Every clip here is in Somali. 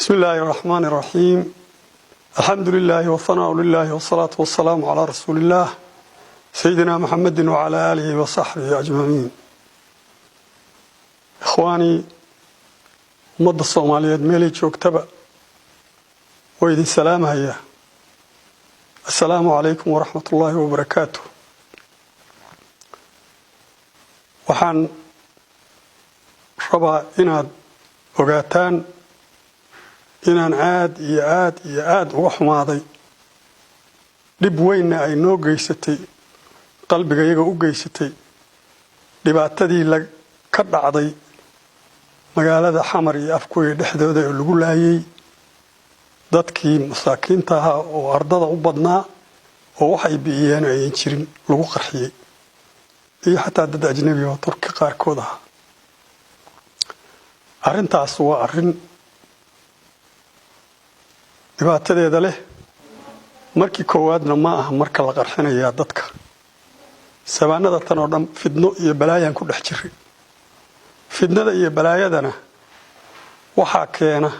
بسم الله الرحمن الرحيم، الحمد لله والثناء لله والصلاة والسلام على رسول الله سيدنا محمد وعلى آله وصحبه أجمعين. إخواني، ummadda Soomaaliyeed meelay joogtaba waa idin salaamaya. Assalaamu calaykum waraxmat ullaahi wabarakaatu. Waxaan rabaa inaad ogaataan inaan aad iyo aad iyo aada uga xumaaday, dhib weynna ay noo geysatay, qalbigayaga u geysatay, dhibaatadii la ka dhacday magaalada Xamar iyo Afgooye dhexdooda oo lagu laayay dadkii masaakiinta ahaa oo ardada u badnaa oo waxay bi'iyeen ayan jirin, lagu qarxiyey, iyo xataa dad ajnabi oo Turki qaarkood ahaa. Arrintaas waa arrin dhibaatadeeda leh. Markii koowaadna ma aha marka la qarxinayaa dadka. Sabaanada tan oo dhan fidno iyo balaayaan ku dhex jiray. Fidnada iyo balaayadana waxaa keena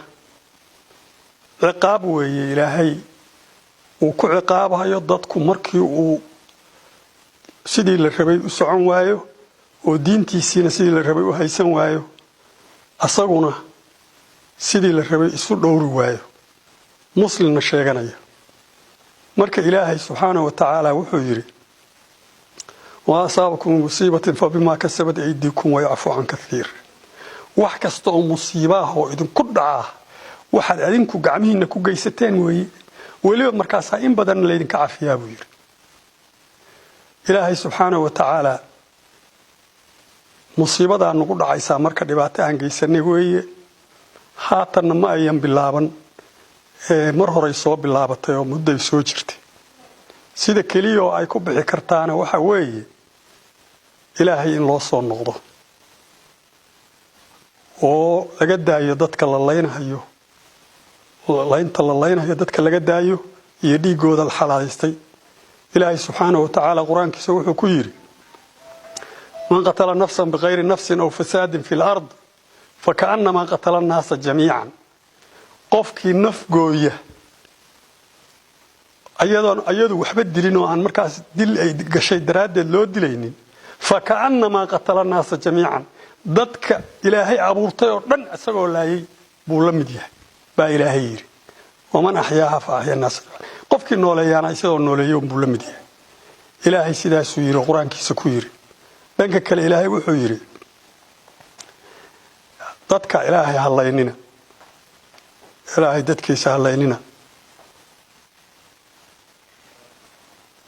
ciqaab weeye Ilaahay uu ku ciqaabayo dadku markii uu sidii la rabay u socon waayo oo diintiisiina sidii la rabay u haysan waayo, asaguna sidii la rabay isu dhowri waayo, muslimna sheeganaya. Marka Ilaahay subxaanahu wa tacaala wuxuu yidhi: "وما أصابكم من مصيبة فبما كسبت أيديكم ويعفو عن كثير." Wax kasta oo musiiba ah oo idinku dhacaa waxaad adinku gacmihiinna ku geysateen weeye, weliba markaasaa in badan laydinka cafiyaa, buu yidhi Ilaahay subxaanahu wa tacaala. Musiibadaa nagu dhacaysaa marka dhibaato aan geysanay weeye. Haatanna ma ayan bilaaban, mar horay soo bilaabatay oo mudday soo jirtay. Sida keliya oo ay ku bixi kartaana waxa weeye Ilaahay in loo soo noqdo oo laga daayo dadka la laynahayo, laynta la laynahayo dadka laga daayo iyo dhiigooda la xalaalaystay. Ilaahay subxaanahu wa tacaala Qur-aankiisa wuxuu ku yidhi: "من قتل نفسا بغير نفس أو فساد في الأرض فكأنما قتل الناس جميعا." Qofkii naf gooya ayadoon ayadu waxba dilin oo aan markaas dil ay gashay daraaddeed loo dilaynin, فكأنما قتل الناس جميعا, dadka Ilaahay abuurtay oo dhan isagoo laayay buu la mid yahay, baa Ilaahay yidhi. ومن أحياها فأحيا الناس, qofkii nooleeyaana isagoo nooleeyey buu la mid yahay. Ilaahay sidaasuu yidhi, Qur-aankiisa ku yidhi. Dhanka kale Ilaahay wuxuu yidhi: dadka Ilaahay hallaynina, Ilaahay dadkiisa hallaynina,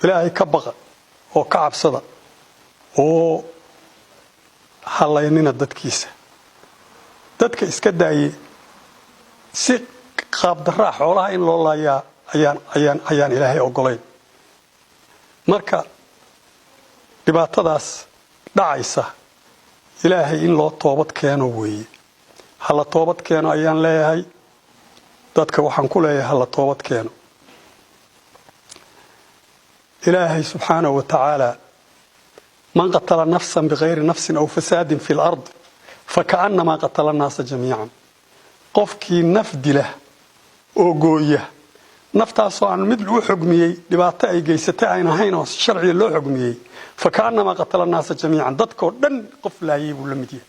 Ilaahay ka baqa oo ka cabsada oo hallaynina dadkiisa. Dadka iska daaye, si qaabdarraa xoolaha in loo laayaa ayaan Ilaahay ogolayn. Marka dhibaatadaas dhacaysa Ilaahay in loo toobad keeno weeye. Hala toobad keeno ayaan leeyahay. Dadka waxaan ku leeyahay, hala toobad keeno. Ilaahay subxaanahu wa tacaala: "من قتل نفسا بغير نفس أو فساد في الأرض فكأنما قتل الناس جميعا." Qofkii naf dila oo gooya, naftaasoo aan mid lagu xugmiyey dhibaato ay geysatay ayn ahayn oo sharciga loo xugmiyey, فكأنما قتل الناس جميعا, dadkoo dhan qof laayay buu la mid yahay.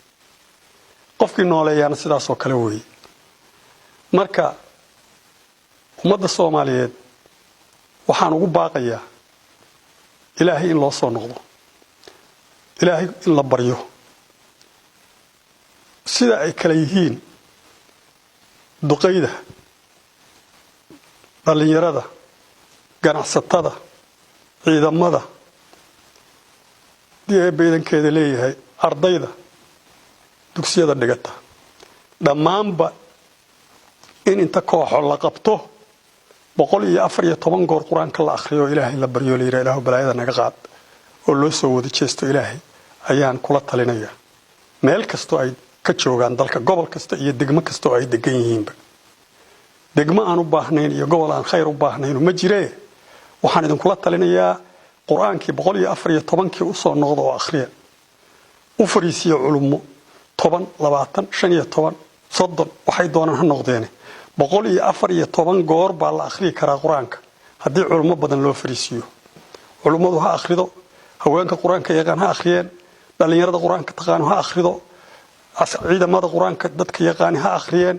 Qofkii nooleeyaana sidaasoo kale weeye. Marka ummadda Soomaaliyeed waxaan ugu baaqayaa Ilaahay in loo soo noqdo, Ilaahay in la baryo. Sida ay kale yihiin duqayda, dhallinyarada, ganacsatada, ciidamada, dii baydankeeda leeyahay, ardayda dugsiyada dhigata, dhammaanba in inta kooxo la qabto 114 goor Qur-aanka la akhriyo, Ilaahay la baryo, la yidhaha: "Ilaahu balaayada naga qaad," oo loo soo wada jeesto Ilaahay ayaan kula talinaya, meel kastoo ay ka joogaan dalka, gobol kasta iyo degmo kasta oo ay degan yihiinba. Degmo aan u baahnayn iyo gobol aan khayr u baahnayn ma jiree. Waxaan idinkula talinayaa Qur-aankii 114-kii usoo noqda oo akhriya. U fariisiya culummo, 10, 20, 15, 30, waxay doonaan ha noqdeene. 114 goor baa la akhriyi karaa Qur-aanka haddii culummo badan loo fariisiiyo. Culummadu ha akhrido, haweenka Qur-aanka yaqaan ha akhriyeen, dhallinyarada Qur-aanka taqaano ha akhrido, ciidamada Qur-aanka dadka yaqaani ha akhriyeen,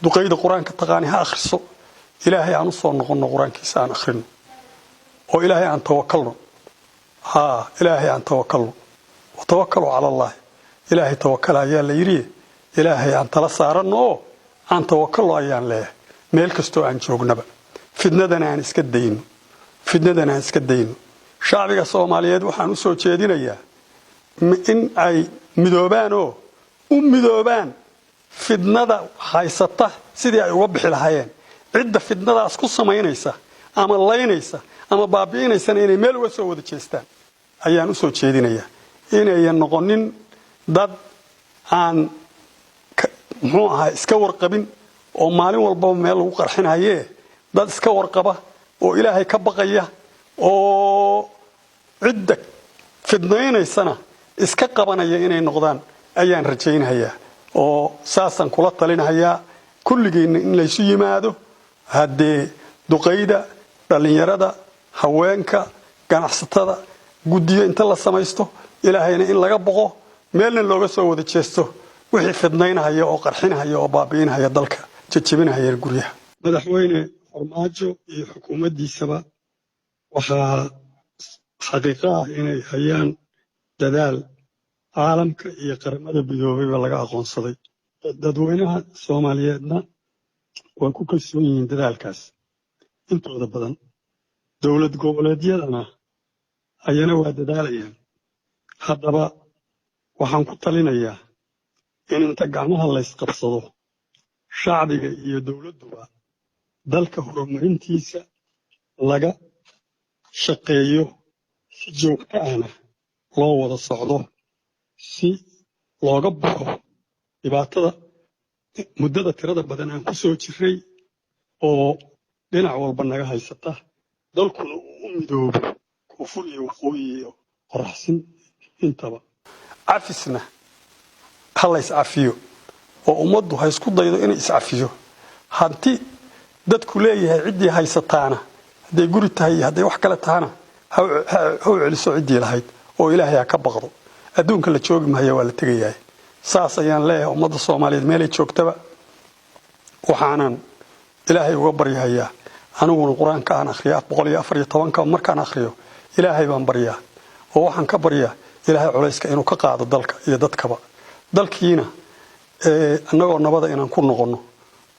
duqayda Qur-aanka taqaani ha akhriso. Ilaahay aan usoo noqonno, Qur-aankiisa aan akhrino, oo Ilaahay aan tawakalno. Haa, Ilaahay aan tawakalno. وتوكلوا على الله, Ilaahay tawakala ayaa la yidhi. Ilaahay aan tala saaranno oo aan tawakalno ayaan leeyahay, meel kastoo aan joognaba. Fidnadana aan iska dayno, fidnadana aan iska dayno. Shacbiga Soomaaliyeed waxaan u soo jeedinayaa in ay midoobaan oo u midoobaan fidnada haysata sidii ay uga bixi lahaayeen. Cidda fidnadaas ku samaynaysa ama laynaysa ama baabi'inaysana inay meel uga soo wada jeestaan ayaan u soo jeedinayaa, inayan noqonin dad aan, muxuu ahaa, iska warqabin oo maalin walbaba meel lagu qarxinhaye. Dad iska warqaba oo Ilaahay ka baqaya oo cidda fidnaynaysana iska qabanaya inay noqdaan ayaan rajaynhayaa, oo saasaan kula talinhayaa kulligiinna in laysu yimaado. Haddee duqayda, dhallinyarada, haweenka, ganacsatada, guddiyo inta la samaysto, Ilaahayna in laga boqo, meelna looga soo wada jeesto wixii fidnaynahaya oo qarxinahaya oo baabi'inahaya dalka, jejebinahaya guryaha. Madaxweyne Farmaajo iyo xukuumaddiisaba waxaa xaqiiqo ah inay hayaan dadaal caalamka iyo Qaramada Midoobeyba laga aqoonsaday. Dadweynaha Soomaaliyeedna waa ku kalsoon yihiin dadaalkaas intooda badan. Dowlad goboleedyadana ayana waa dadaalayaan. Haddaba waxaan ku talinayaa in inta gacmaha laysqabsado, shacbiga iyo dowladduba, dalka horumarintiisa laga shaqeeyo, si joogto ahna loo wada socdo, si looga baxo dhibaatada muddada tirada badan aan ku soo jirray oo dhinac walba naga haysata, dalkuna uu u midoobo, koonfur iyo waqooyi iyo qoraxsin intaba. Cafisna ha lays cafiyo, oo ummaddu ha isku daydo inay iscafiyo. Hanti dadku leeyahay ciddii haysataana, hadday guri tahay iyo hadday wax kale tahana, ha u celiso ciddii lahayd, oo Ilaahay ha ka baqdo. Adduunka la joogi mahaya, waa la tegayahay. Saas ayaan leeyahay ummadda Soomaaliyeed meelay joogtaba. Waxaanan Ilaahay uga baryahayaa, aniguna Qur-aanka aan akhriya 114-ka markaan akhriyo, Ilaahay baan baryaa, oo waxaan ka baryaa Ilaahay culayska inuu ka qaado dalka iyo dadkaba, dalkiina annagoo nabada inaan ku noqonno.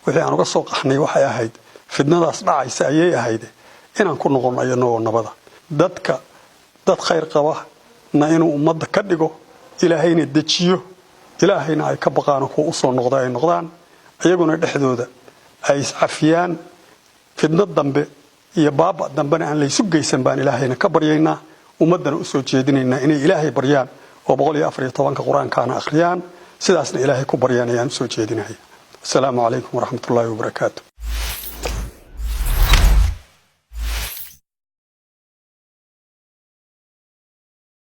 Wixii aan uga soo qaxnay waxay ahayd fidnadaas dhacaysa ayay ahayd, inaan ku noqonno inagoo nabada. Dadka dad khayr qaba na inuu ummadda ka dhigo, Ilaahayna dejiyo, Ilaahayna ay ka baqaano, kuwa usoo noqda ay noqdaan, iyaguna dhexdooda ay iscafiyaan, fidno dambe iyo baaba dambena aan laysu geysan baan Ilaahayna ka baryaynaa, ummaddana usoo jeedinaynaa inay Ilaahay baryaan oo 114-ka Qur-aankaana akhriyaan, sidaasna Ilaahay ku baryaan ayaan usoo jeedinaya. Asalaamu calaykum waraxmatullaahi wabarakaatu.